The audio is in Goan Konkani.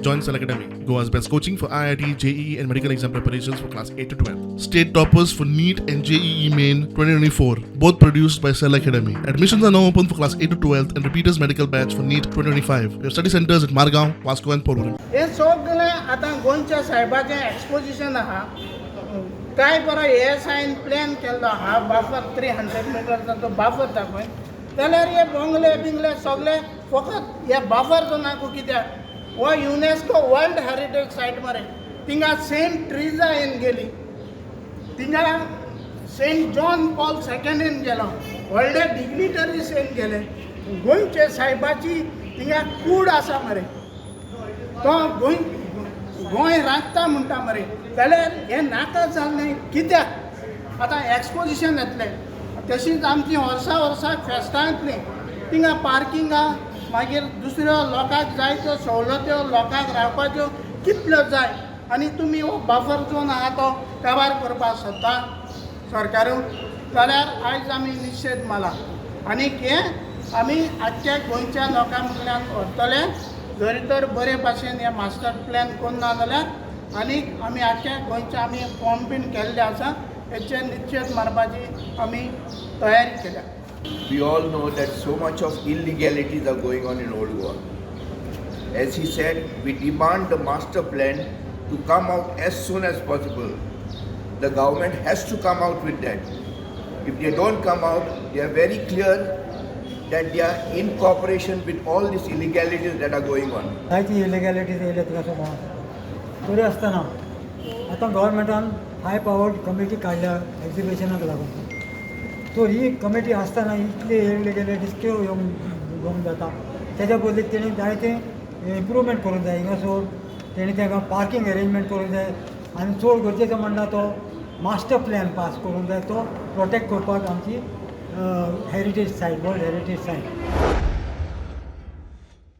Join Cell Academy, Goa's best coaching for IIT, JEE, and medical exam preparations for class 8 to 12. State toppers for NEET and JEE Main 2024, both produced by Cell Academy. Admissions are now open for class 8 to 12 and repeaters medical batch for NEET 2025. We have study centers at Margao, Vasco, and Porvorim. हें सगळें आतां गोंयच्या सायबाचें एक्सपोजिशन आहा. काय बरो एएसआयन प्लॅन केल्लो आहा, बाफर 300 मिटर्साचो बाफर दाखय जाल्यार हे बंगले बिंगले सगळे फकत हे बाफर झोनाकू कित्याक? हो युनेस्को वर्ल्ड हेरिटेज सायट मरे. थिंगा सेंट ट्रिजा येवन गेली, थिंगा सेंट जॉन पॉल सेकंड येवन गेलो, व्हडले डिग्निटरीज येवन गेले. गोंयचे सायबाची थिंगा कूड आसा मरे. तो गोंय गोंय राखता म्हणटा मरे, जाल्यार हें नाका जाल्लें कित्याक? आतां एक्सपोजिशन येतलें, तशींच आमची वर्सा वर्साक फेस्तां येतलीं, थिंगा पार्किंगां, मागीर दुसऱ्यो लोकांक जाय त्यो सवलत्यो, लोकांक रावपाच्यो कितल्यो जाय, आनी तुमी हो बफर झोन आहा तो काबार करपाक सोदता सरकारून जाल्यार आयज आमी निशेध मारला. आनीक हें आमी आख्ख्या गोंयच्या लोकां मुखार व्हरतले. जरी तर बरे भाशेन हे मास्टर प्लॅन करूं ना जाल्यार आनीक आमी आख्ख्या गोंयच्या आमी फॉर्म बीन केल्ले आसा, हेचेर निशेध मारपाची आमी तयारी केल्या. We all know that so much of illegalities are going on in Old Goa. As he said, we demand the master plan to come out as soon as possible. The government has to come out with that. If they don't come out, they are very clear that they are in cooperation with all these illegalities that are going on. जायती इलिगॅलिटीज येयल्या तिका समज. तरी आसतना आतां गव्हर्मेंटान हाय पावर्ड कमिटी काडल्या एक्जिबिशनाक लागून. तर ही कमिटी आसतना इतली इलिगॅलिटीज त्यो येवंक येवंक जाता? तेज्या बदलीक तेणी जायते इम्प्रूवमेंट करूंक जाय. हिंगासर तेणी तांकां पार्कींग अरेंजमेंट करूंक जाय आनी चड गरजेचें म्हणटा तो मास्टर प्लॅन पास करूंक जाय, तो प्रोटेक्ट करपाक आमची heritage site, world heritage site.